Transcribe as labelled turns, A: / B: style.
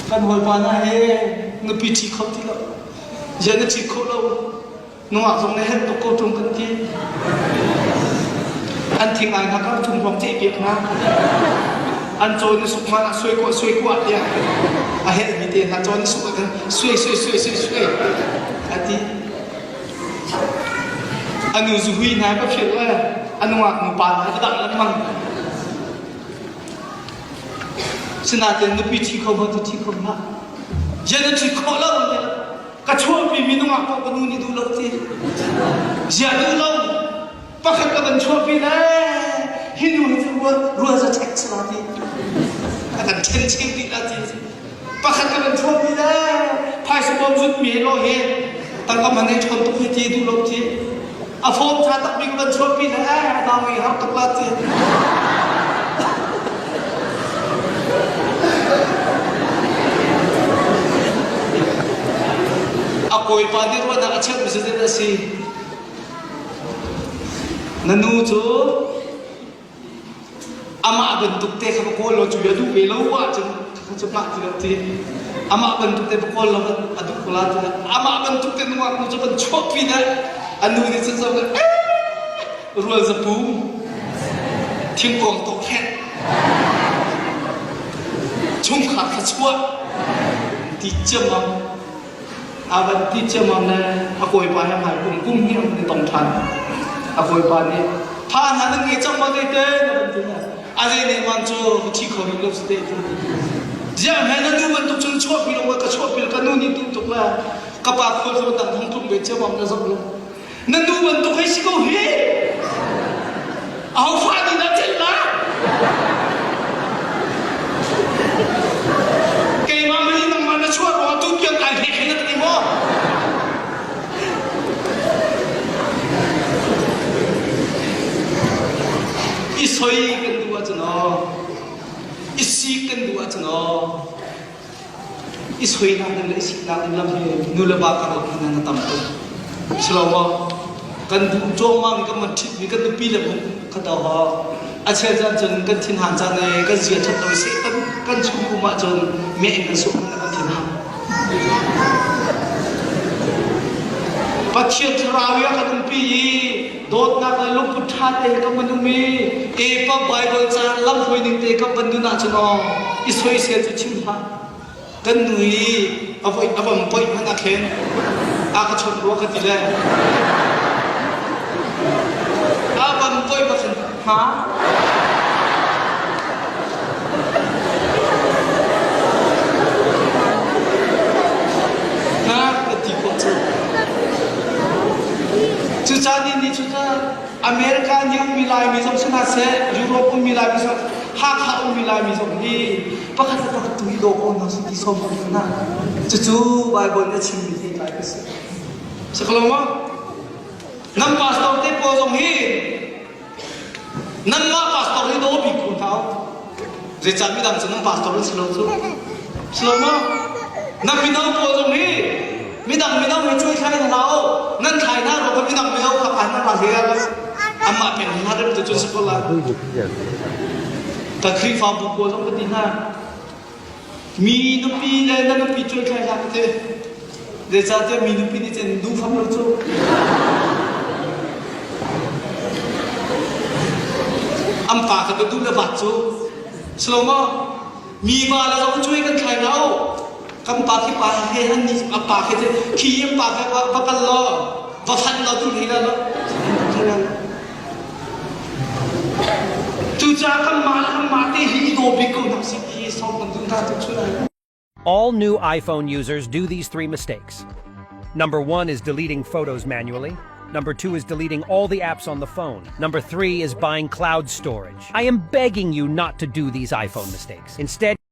A: Kan hawipa hna he nupi ṭhi kho ti lo. Ziah na ṭhi khawh lo? Nungak zong na herh tuk ko ṭung kan ti. An thing ai hna kar thum hrawng ceh piak hna. An caw na suk man ah suai kuah suai kuah tiah a helmi te hna caw na suk ah khan suai suai suai suai suai a ti. A nu zuhui hna ka philh le a nungak nupa hna ka dang lengmang. Sinain nupi ṭhi kho maw cu ṭhi kho hlah. Ziah na ṭhi khawh lo le ka chuahpi mi nungak paoh ka nu nih duh lo ti. Ziah duh lo pakhat ka van chuahpi le hi nu hi cu rual rual za ṭhek si la ti. A kan ṭhen cheu dih la ti. Pakhat ka van chuahpi le phaisa bawm zut mi he lo hi tangka man ei ṭhawn tuk hi ti duh lo ti. A form ṭha takmi ka van chuahpi le eh a nau i har tuk la ti. A kawipa nih ruahnak a cheuhmi cu zeidah a si? Na nu cu amah bantuk te kha va kawl law cu a duh ve lo ahcun kha cu hlah ti lo ti amah bantuk te va kawl law a duh ko la ti lo amah bantuk te nungak nu cu van chuahpi le a nu nih cun zoh rual zapu thingkong tok hrek chungkhar kha chuah ti ciammam A van ti ciammam le a kawipa he hmai kum kum hnih an i tong ṭhan. A kawipa nih, "Tha hna nan ngei cang maw zeite?" na van ti hna. A zei nih man cu ka thi kho rih lo si te ti. Ziah hme na nu bantuk cun chuahpi lo ka chuahpi ka nu nih duh tuk le ka pa khual tlawn dang hong tlung ve ciammam na zoh lo. Na nu bantuk hei si ko hi. Aho fa nih dah celh la? Keimah mei nangmah na chuah ruangah tu tiang kai hlek hi na ka ti maw? I soi kan duh ahcun aw, i sik kan duh ahcun aw, I soinak ding le i siknak ding lam hi nu le pa karlak hin a tam tuk. Silo maw? Kan duh cuangmang kan man ṭhitmi kan nupi le hmanh kha to ho. A chel caan cun kan thinhan caan i kan zia ṭhat lo seh kan kan chung um ahcun meh in kan suk kan thinhan. Pathian thlarau i a kan umpi i dawtnak le lungput ṭha te kan van um i epa Bible ca lamhruai ning te kan van nun ahcun aw i soisel cu chim hlah kan nu i a voi a van poih hmanh ah khin a ka chawnh rua ka ti le a van poih ma khin ha ha ka ti khawh cu Cucaah ni nih cu America nih ummi Laimi zong si hna seh, Europe ummi Laimi zong, Hakha ummi Laimi zong hi pakhat le pakhat tu i daw ko hna sih ti sawm ko hna. Cucu Bible nih a chimmi theitlai ka si. Si ko lo maw? Nan pastor te pawl zong hi Nanmah pastor hi daw bik ko hna u. Zeicah midang cu nan pastor an si lo cu? Si lo maw? Nan mino pawl zong hi midang mino hi cuai thlai hna u. Nan thlai hna ruang midang mino kha phan nan ra hle Amah peng hna rem tu cun si ko lai. Ka Khrihfabu pawl zong ka ti hna. Mi nupi le na nupi cuai thlai hlah ka ti. Zeicahtiah mi nupi nih cun duh fam lo cu. An pa kha ka duh le vat cu. Silo maw? Mi va le zong cuai kan thlai hna u. Kan pa khi pa he han nih a pa khi khi an pa kha va kal law va fat law tu hlei la lo. Cucaah kanmah le kanmah te hi i daw bik ko hna sih ti sawm kan duh hna tu chun
B: All new iPhone users do these three mistakes. Number one is deleting photos manually. Number two is deleting all the apps on the phone. Number three is buying cloud storage. I am begging you not to do these iPhone mistakes. Instead,